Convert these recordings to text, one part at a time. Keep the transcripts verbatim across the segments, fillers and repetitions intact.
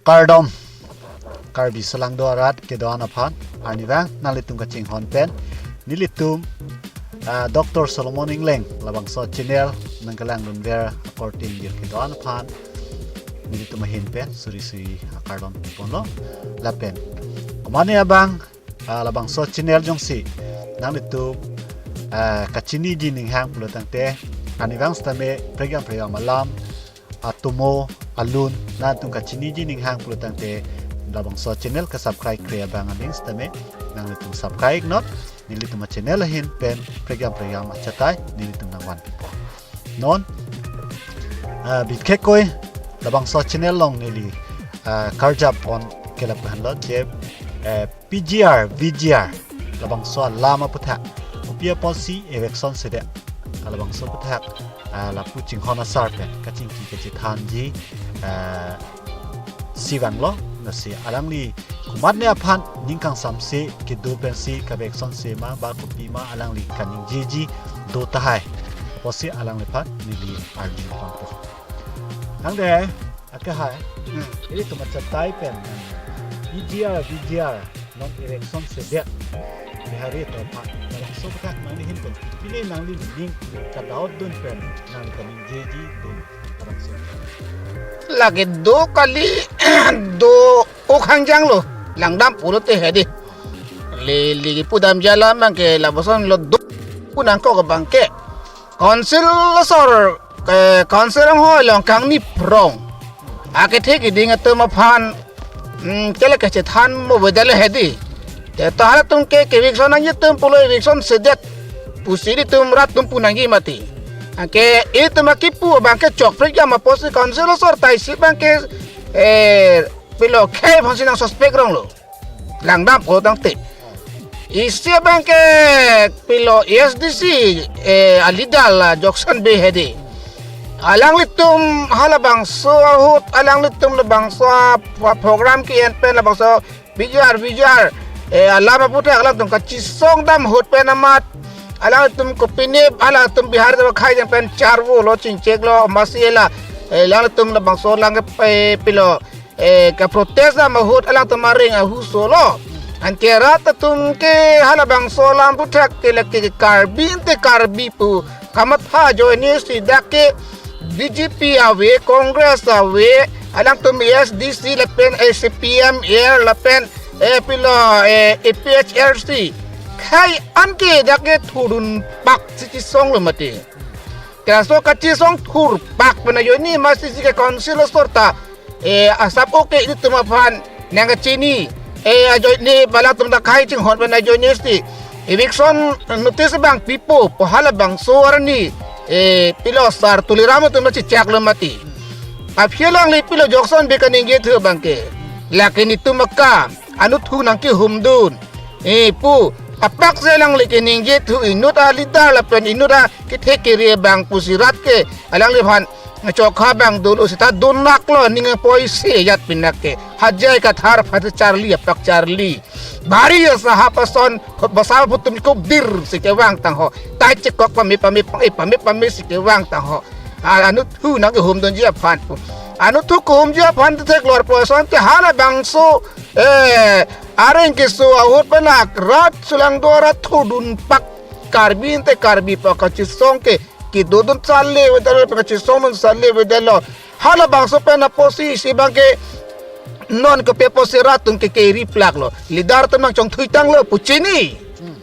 Kardom, Karbi Salangdo arat kedo-an aphan, arnivang nanglitum kachinghon pen nelitum, ah, Doctor Solomon Engleng labangso channel nangkelangdunver akorte ingjir kedo-an aphan nelitum ahin pen suri suri akardom ponlo lapen komatne abang, ah, labangso channel jongsi nanglitum, ah, kachiniji ninghang pulo tangte, arnivang sitame prekjam prekjam alam, atomo, alun, nangtum kachiniji ninghang pulo tangte, labangso channel ke-subscribe kre abang aning sitame, nanglitum subscribe not, nelitum a-channel ahin pen prekjam prekjam achatai nelitum nangvanpipo. Non, ah, bikhekkoi labangso channel along neli, ah, karjap pon ke lapu henlo je, eh, P G R, V G R, labangso alam aputhak, kopi apotsi eviction sedet, ah, labangso aputhak, ah, lapu chinghon asar pen kachingki kachethanji, ah, si vanglo, lasi alangli komatne aphan ning kangsamse kedo pensi ka-eviction se ma ba kopi ma alangli kaningjeji do tahai pusi alangliphan neli arju pangpo. Tangte, akehai, hmm, ilitum achatai pen, P G R, V G R, non eviction sedet, Bihari atum aphan, labangso aputhak nangli ahin pen, pine nangli ning kadokave dun pen, nangli kaningjeji dun, labangso. Lake do kali, do o khangjang lo, langdam pulote hedi. Lili pudamji alam abangke lapuson lo do pu nangkok abangke. Council asor, eh, council anghoi along kangni phrong akethe keding atum aphan, mm, kele kachethan mo avedetlo hedi. Te to halatum ke ke-eviction nangji atum pulo eviction sedet pusi ilitum rat atum pu nangji mati. Anke ilitum akipu abangke chokprekjam apotsi council asor ta isi abangke, eh, pilo khei aphansi nang suspect rong lo. Langdam pulo tangte. Isi abangke pilo A S D C, eh, a-leader la Joksan Bey hedi. Alanglitum halabangso ahut, alanglitum labangso a-, program ke-en pen labangso P G R, V G R, eh, alam aputhak alangtum kachisong dam ahut pen amat, alangtum kopine, alangtum Bihari atum akhei jang pen charvo lo, chingchek lo, masi la, eh, alangtum labangso lang, eh, pilo, eh, ka-protest dam ahut alangtum areng ahuso lo. Anke rat atum ke halabangso alam aputhak ke lake Karbi ante Karbi pu kamatha ajoine si dak ke B J P ave, Congress ave, alangtum A S D C lapen, eh, C P M L lapen, eh, pilo, eh, A P H L C. Khei an ke dak ke thurdun pak si chisong lo mati. Ke laso kachisong thur pak pen ajoine masi si ke council asor ta, eh, asap oke ilitum aphan nangkachini, eh, ajoine bala atum ta khei chinghon pen ajoine si eviction notice abang pipo pu halabangso arni, eh, pilo sar Tuliram atum ta chechak lo mati. Aphi alangli pilo Joksan Bey kaningjethu abangke, lake netum akam, anuthu nangkehumdun, eh, pu apak si alangli kaningjethu, inut a-leader lapen inut akethe kere abang pusi rat ke alangliphan chokha abang dolo seta donak lo, ning poise ajat pinak ke. Hajai kathar phat charli apak charli. Bari asahap ason khot basa putum kop dir si kevang tangho. Tai chekok pame pame pang, eh, pame pame si kevang tangho. Ah, anuthu nangkehumdunji aphan pu. Anuthu kehumji aphan te theklor pu ason te halabangso, eh, areng keso ahut pen ak rat Salangdo arat thurdun pak Karbi ante Karbi pu kachisong ke kedodun sale avedetlo, kachisongdun sale avedetlo. Halabangso pen apotsi isi abangke non kopi apotsi rat atum ke keri plak lo. Leader atum nangchongthui tanglo pu chini. Hmm.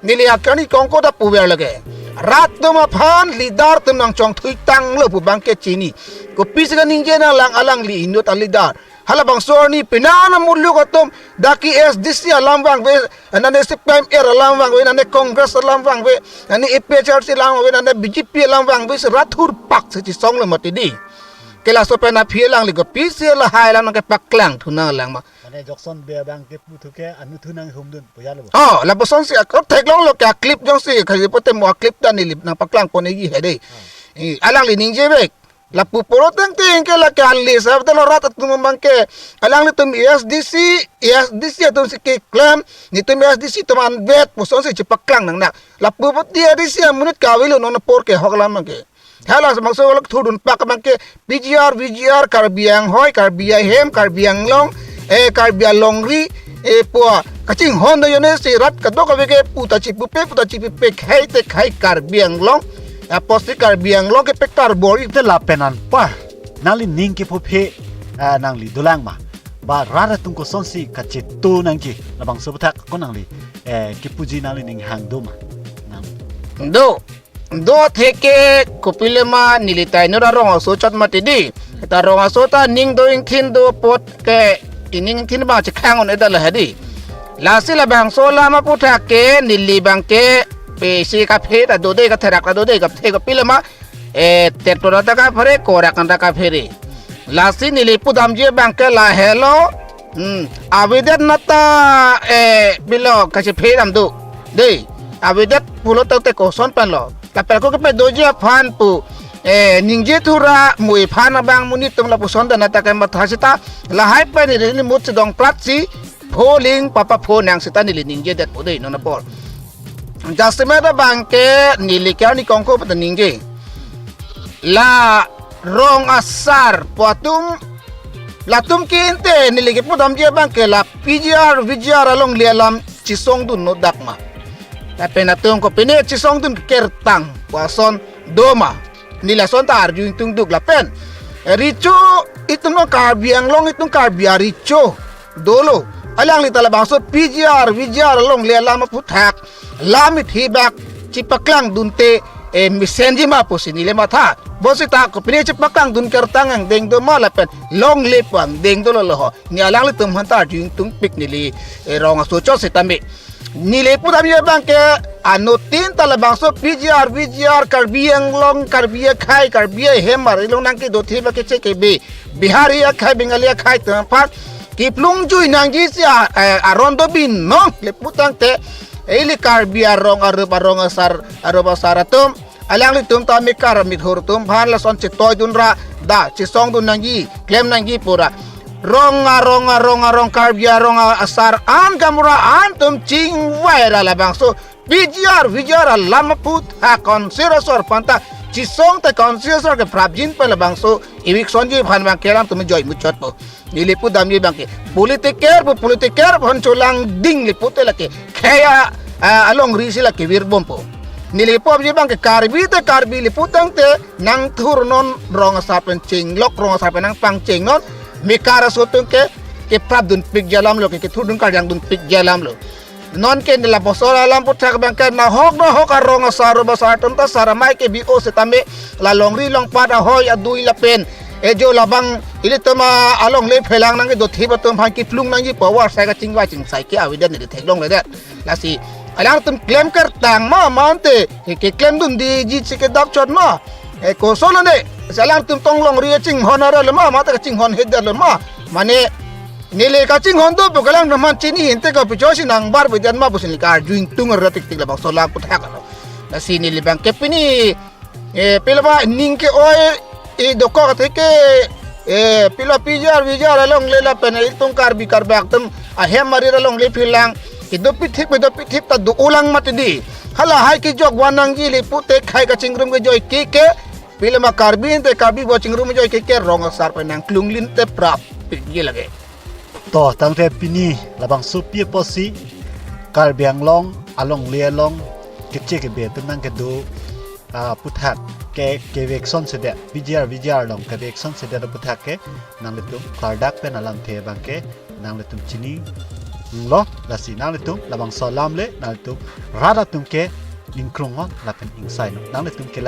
Neli akanghon kongko ta puver lake. Rat atum aphan leader atum nangchongthui tanglo pu abangke chini. Kopisi kaningje nanglang alangli inut a-leader. Halabangso arni pine an amuluk atum dak ke A S D C alam vangve, nane C P M L alam vangve, nane Congress alam vangve, nane A P H L C alam vangve, nane B J P alam vangve, si rat thur pak si chisong lo mati di. Ke laso pen aphi alangli kopisi lahai alam nangkepaklang thu nanglang ma. Mane Joksan Bey abang ke puthu ke anuthu nanghumdun pu ya lo bo. Oh, lapuson si akot theklong lo ke a-clip jongsi khali pote mo a-clip ta neli nangpaklang pon egi hedi. Ah. Eh, alangli ningje vek. Lapu poro tangte ke lake ale sa telo rat atum abangke. Alanglitum A S D C, A S D C atum si keklem, netum A S D C atum anvet puson si chepaklang nangnak. Lapu poti A S D C amonit kavelo non apor kehok alam abangke. Hala labangso along thurdun pak abangke P G R, V G R, Karbi Anghoi, Karbi Ahem, Karbi Anglong, eh, Karbi Alongri, eh, pu kachinghon do yone si rat kadokave ke puta chipupe, puta chipupe khei te khei Karbi Anglong. Apotsi Karbi Anglong ke pektar bor-i. Te lapen anpa nangli ning kephuphe, ah, nangli dolang ma? Ba rat atum kosonsi kachetu nangji, labangso aputhak ko nangli, eh, kepuji nangli ning hang do ma? Nang. Do, do atheke kopilema neli ta inut arong aso chot mati di. Ta rong aso ta ning do ingthin do apot ke ining ingthin ba chekhang un-e ta lahai di. Lasi labangso alam aputhak ke neli abangke pesi kaphe ta dode, katherak ta dode, kaphe kopilema, eh, tet pro ta kaphere, korak ta kaphere. Lasi neli pudamji abangke lahelo, hmm, avedet nata, eh, pilo kachephe dam do. Dei, avedet pulo tangte koson pen lo. Lapen ako kepedoji aphan pu, eh, ningje thura mu iphan abang monit atum lapuson dan nata kematha seta lahai pen neli mut si dongprat si pholing papa pho nang seta neli ningjedet po dei non apor. Jasemet abangke neli ke ani kongko pata ningje. La rong asar pu atum, latum ke ante neli kepudamji abangke la P G R, V G R alongle alam chisongdun no dak ma? Lapen atum kopine chisongdun kertang pu ason do ma? Neli lason ta arju ingtungduk lapen. Recho itum non Karbi Anglong itum Karbi arecho dolo. Alangli ta labangso P G R, V G R alongle alam aputhak lam ithi bak chipaklang dunte, eh, mesenji ma pusi neli matha. Bonsita kopine chipaklang dun kertang angdeng do ma lapen longle pu angdeng dolo lo ho? Ne alanglitum aphan ta arju ingtungpik neli, eh, rong aso chot sitame. Neli pudamji abangke anuttin ta labangso P G R, V G R, Karbi Anglong, Karbi akhei, Karbi ahem arilong nangkedo thi ba keche kebe Bihari akhei, Bengali akhei atum aphan kiplungjui nangji si a, eh, aron do binong. Lapu tangte ili Karbi arong arup arong asar, arup asar atum, alanglitum ta mekar mithur atum aphan lason chetoidun ra da, chisongdun nangji, klem nangji pura. Rong arong arong arong Karbi arong asar an gaonbura an atum chingvai ra labangso P G R, V G R alam aputhak constituency asor aphan ta chisong te constituency asor ke prapjin pen labangso eviction ji aphan abangke alangtum joi muchot po. Neli pudamji abangke politiker pu politiker aphan cholangding lapu te lake khei a, a, alongri si lake virbom po. Neli pudamji abangke Karbi te Karbi lapu tangte nangthur non rong asar pen chenglok, rong asar pen nangpangcheng non, mekar aso atum ke keprapdunpikji alam lo, ke kethurdun karjangdunpikji alam lo. Non ke neli labangso alam aputhak abangke nahok nahok arong asar arup asar atum ta sar amei kebi-o sitame la longri longpat ahoi adui lapen ejo labang ilitum alongle phelang nangkedo thi atum aphan kiplung nangji pu awar sai kachingvai chingsai ke avedet neli theklongledet. Lasi alangtum klem kertang ma, ma ante ke, keklem dundeji si kedap chot ma? Eh, koson lo ne? Si alangtum tong longri chinghon ara lo ma, ma ta chinghon hedet lo ma? Mane neli kachinghon do pu ke alangtum aphan chini hinte ko picho si nangbar bedet ma pusi neli karju ingtung ra tik tik labangso alam aputhak lo. Lasi neli abangke pini, eh, pilo ba ning ke-oi, eh, dokok atheke, eh, pilo P G R, V G R alongle lapen itum Karbi Karbak atum ahem arir alongle phelang, eh, dopithip, eh, dopithip ta do-olang mati di. Halahai kejok van nangji lapu te khei kachingrum kejoi ke ke, pilo ma Karbi ante Karbi pu chingrum kejoi ke ke rong asar pen nangklunglin te prap pikji lake. To tangte pini labangso pi apotsi Karbi Anglong alongle along keche kebe atum nangkedo, ah, aputhak ke, ke eviction sedet, P G R, V G R along ke eviction sedet aputhak ke nanglitum klardak pen alamthe abangke nanglitum chini lo. Lasi nanglitum labangso alam le nanglitum rat atum ke ningkrung non lapen ingsai non. Nanglitum ke la